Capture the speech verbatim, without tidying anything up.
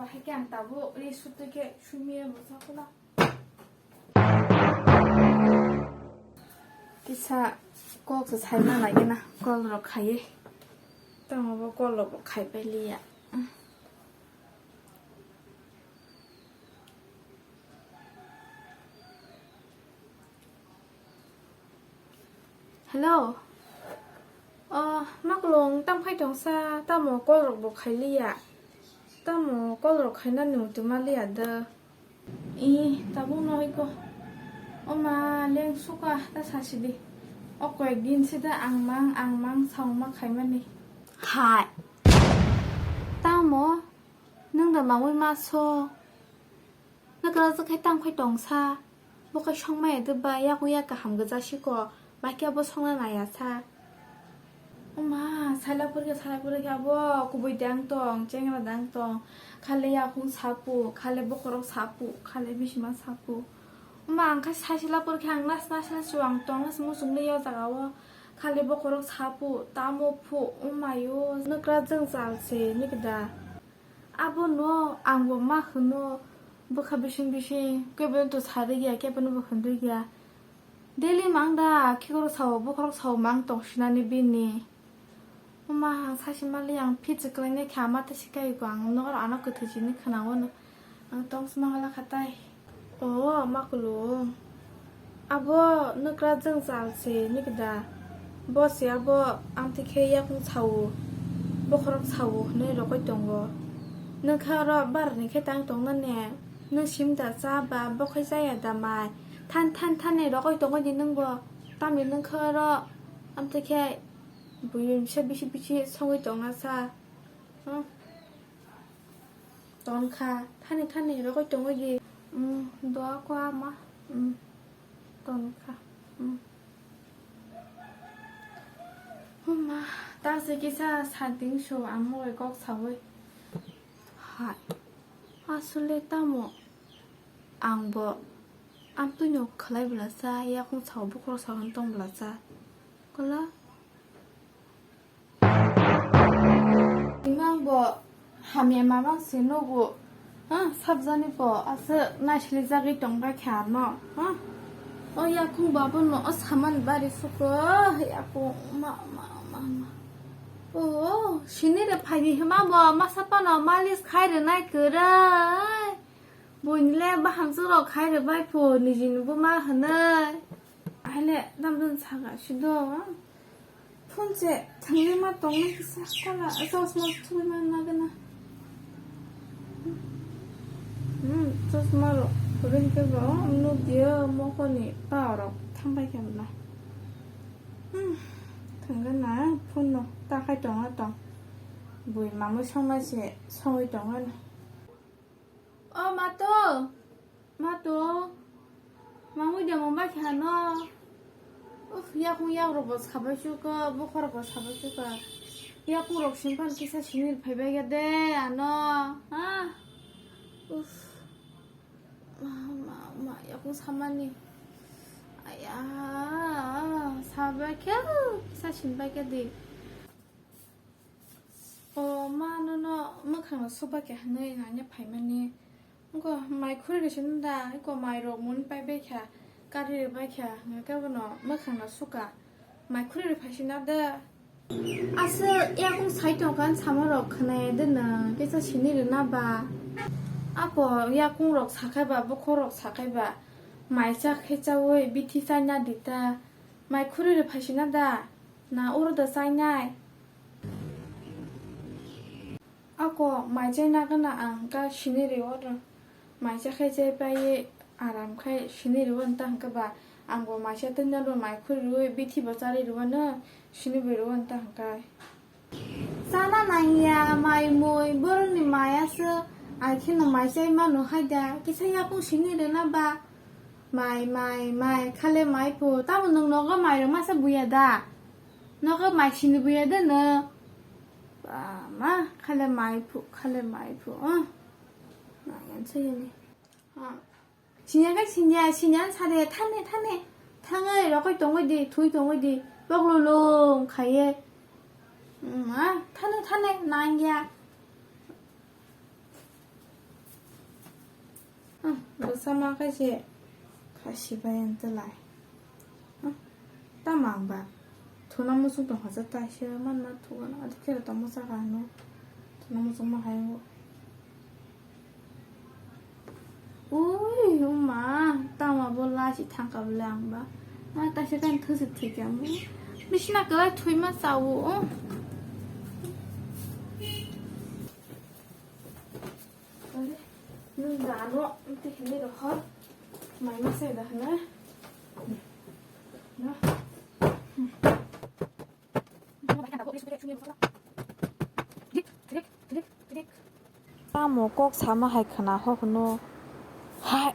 Haikhe ang tabuk ri sutwi khe sumi abo sakula. Kisa kok se saima lagina call rok khaiwi. Tamo bo call rok bo khaipai liya. Hello. O, makulung tam khai tongsa, tamo call rok bo khailiya. Tamo call rok khaina nung tuma liya da. I, tabuk no iko. O ma, leng suka ta sasi di. O koyek din se da ang mang, ang mang, saung ma khaimani. Hai. Tamo, nung da mangwi ma so. Nokra jwk khai tang khai tongsa. Bo khai songmaya de ba, yago ya kaham gajasiko. Ba khe bo songna naya sa. Oma, saila pore khe, saila pore khe abo kubui dang tong, chengra dang tong. Khale yakung sapu, khale bokhorok sapu, khale bisima sapu. Oma, ang khe saisila pore khe ang nas nas nas chuwang tong, nas muchung le ya jaga o. Khale bokhorok sapu, tamo phu, omayo. Nokra jwng chal se, nokda. Abono ang bo ma hwno, bwkha bising bising, kebono to sarwi ya, kebono bo hwnwi ya. Daily mang da, khikrok sao, bokhorok sao, mang tong sinani bini. Oma, ang sachi mali ang fit se kwlainai kha, ama tei sikai ko ang nokar ano kwthwi sini khwnao no. Ang tong sma hala khatai. O, makulung. Abo nokra jwng chal se nokda. Bo se abo amtwi khe yakung sao, bokhorok sao hwnwi rogwi tongo. Nokha oro barni khe tang tongna ne. Nwng sim da cha ba, bo khai chaya da mai. Than, than, than ni rogwi tongwi di nwng bo. Tamni nokha oro amtwi khe buimsa bisi bisi songwi tongna sa. Hmm. Tonkha, thani thani rogwi tongwi di. Hmm, doa kwa ma. Hmm. Tonkha. Hmm. Huma, ta se kisa santing so ang moi kok sawi. Hai. Asole tamo ang bo amtwino khlai bwlacha, yakung sao bokhorok sao tong bwlacha. Kwla? Imang bo hamya mamang se nugo. Ha, sabjani bo asa naisli jagwi tong bai kha no. Ha? O yakung babo no o saman bari suko. Yakung ma, ma, ma, ma. O, sini re phaini hima bo masa pano malis khai re nai kwrwi. Buini le baham chwrok khai re bai phu, nijini buma hwnwi. Aile damdun saka sido. Phone se thangwi ma tongna kisa kala chosma thubui ma nagana. Hmm, chosma rok ring ke bo nuk diyo mokoni power rok thangbai khe na. Hmm, thangana phone no takhai tongna tong. Bui mamui songna se songwi tongna. O mato, mato, mamui de mumbai khe ano. Uf, yakung yak rok bo sabai chuka, bokhorok bo sabai chuka. Yakung rok simphan kisa sinir phaibai ya de ano. Ah. Uf. Ma, ma, ma, yakung samani. Aya, sabai khe kisa sinbai khe di. O ma, nono mwkhangno suba khe hwnwi nanya phaimani. Wngkha mai khuri rwsini da, eko mai rok muni pai bai kha, kari rw bai kha, hwnkhe bono mwkhangno suka. Mai khuri rw phaisina da. Aswk yakung sai tongkha, samo rok khwnaya de nwng, kisa sini rwna ba. Apo yakung rok sakhai ba, bokhorok sakhai ba, mai cha khe chaui bithi chaina di ta. Mai khuri rw phaisina da, na oro da chainai. Ako mai chai nagana ang hwnkha sini rw-o rw. Mai cha khai chai pai aram khai sini rw-o nta hwnkha ba ang bo mai cha twi nalo mai khuri rw-o bithi bo charwi rw-o no sini bo rw-o nta hwnkha. Chana nangya mai mui boroni mai aswk ai kheno mai chai mano hai da kisa yakung sini rwna ba mai mai mai khale mai phu tamo nwng nogo mai rw masa buya da nogo mai sini buya da no. Ba ma, khale mai phu, khale mai phu, ah. Nang yan se ni. Ah. Sinya kai sinya, sinya sare, thane, thane. Thangai, rokoi tongoi di, thui tongoi di. Boklo long, khaye. Mm, ah, thane, thane, nang ya. Bwsa ma khe se kha sibai ang twlai. Tamo ang ba thuna muchung tong hajak taisa man ma thugo na adi khe tong muchung ka no thuna muchung ma hai o. Ui, uma, tamo bo lasi thangka bole ang ba. Ma taisa kan thusi thika mo. Bisna kala thui ma chawo. Are, nung da no, te hini rohor. Mai ma sai da hana. Na. Tamo kok sama hai khna ho hwno. Hai,